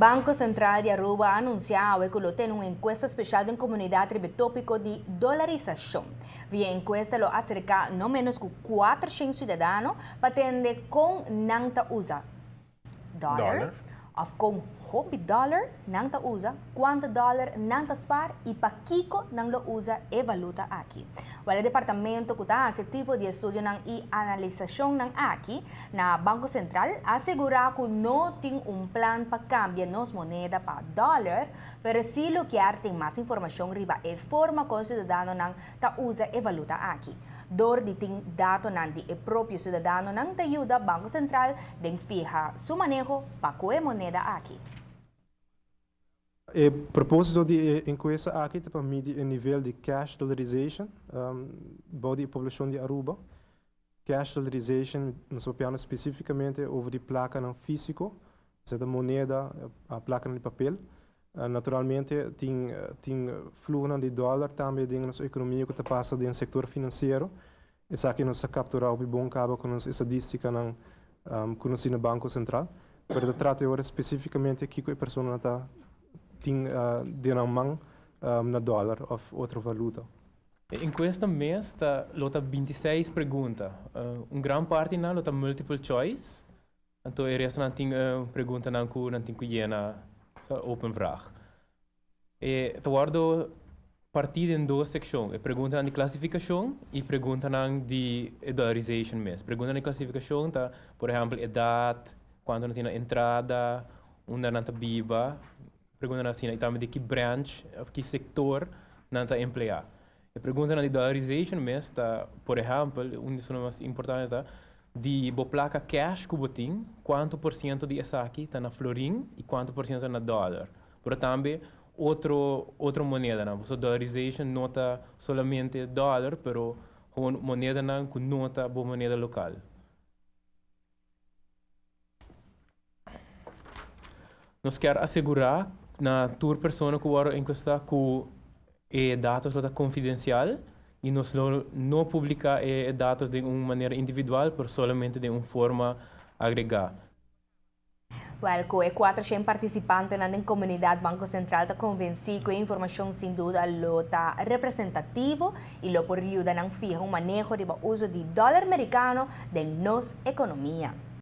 Banco Central di Aruba a anuncia awe cu lo tene un encuesta special den comunidad riba e topico di dolarisacion. Via e encuesta lo acerca no menos cu 400 ciudadano pa tende con nan ta usa dollar, of con hopi dollar nan ta usa, cuanto dollar nan ta spaar y pakico nan lo usa e valuta aki. Wel e departamento cu ta haci e tipo di estudionan y analisacionnan aki na Banco Central a asegura cu no tin un plan pa cambia nos moneda pa dollar, pero si lo kier tin mas informacion riba e forma con ciudadanonan ta usa e valuta aki. Dor di tin datonan di e propio ciudadanonan ta yuda Banco Central den fiha su maneho pa cu e moneda aki. E propósito di e enkuesta aki ta pa midi e nivel di cash dollarization bou di e poblashon di Aruba. Cash dollarization nos ta papiando spesífikamente over di plakanan físiko, sea ta moneda, plakanan di papel. Naturalmente tin tin fluhonan di dòler tambe den nos ekonomia ku ta pasa den sektor finansiero. Esaki nos a kapturá hopi bon kaba ku nos estadístikanan ku nos tin na Banko Sentral. Pero ta trata e ora spesífikamente kiko e personanan ta tin den nan man na dòler òf otro valuta. E enkuesta mes ta lo ta 26 pregunta. Un gran parti nan lo ta multiple choice, anto e restonan tin preguntanan ku nan tin ku yena open vraag. E ta wòrdu partí den dos sekshon, e preguntanan di klasifikashon i preguntanan di e dollarization mes. Preguntanan di klasifikashon ta, por ehèmpel, edat, kuantu nan tin na entrada, unda nan ta biba, preguntanan asina, i tambe di ki branch òf ki sektor nan ta empleá. E preguntanan di dollarization mes ta, por ehèmpel, un di esunnan mas importante ta, di bo plaka cash ku bo tin, kuantu por siento di esaki ta na florin i kuantu por siento ta na dòler. Pero tambe otro otro monedanan. Pasobra dollarization no ta solamente dòler, pero gewoon monedanan ku no ta bo moneda lokal. Nos kier asegurá na tur persona ku wòrdu enkuestá ku e datos lo ta konfidensial i nos lo no publiká e datos den un manera individual, pero solamente den un forma agregá. Wèl, ku e 400 partisipantenan den komunidat Banko Sentral ta konvensí ku e informashon sin duda lo ta representativo i lo por yuda nan fiha un maneho riba uso di dòler merikano den nos ekonomia.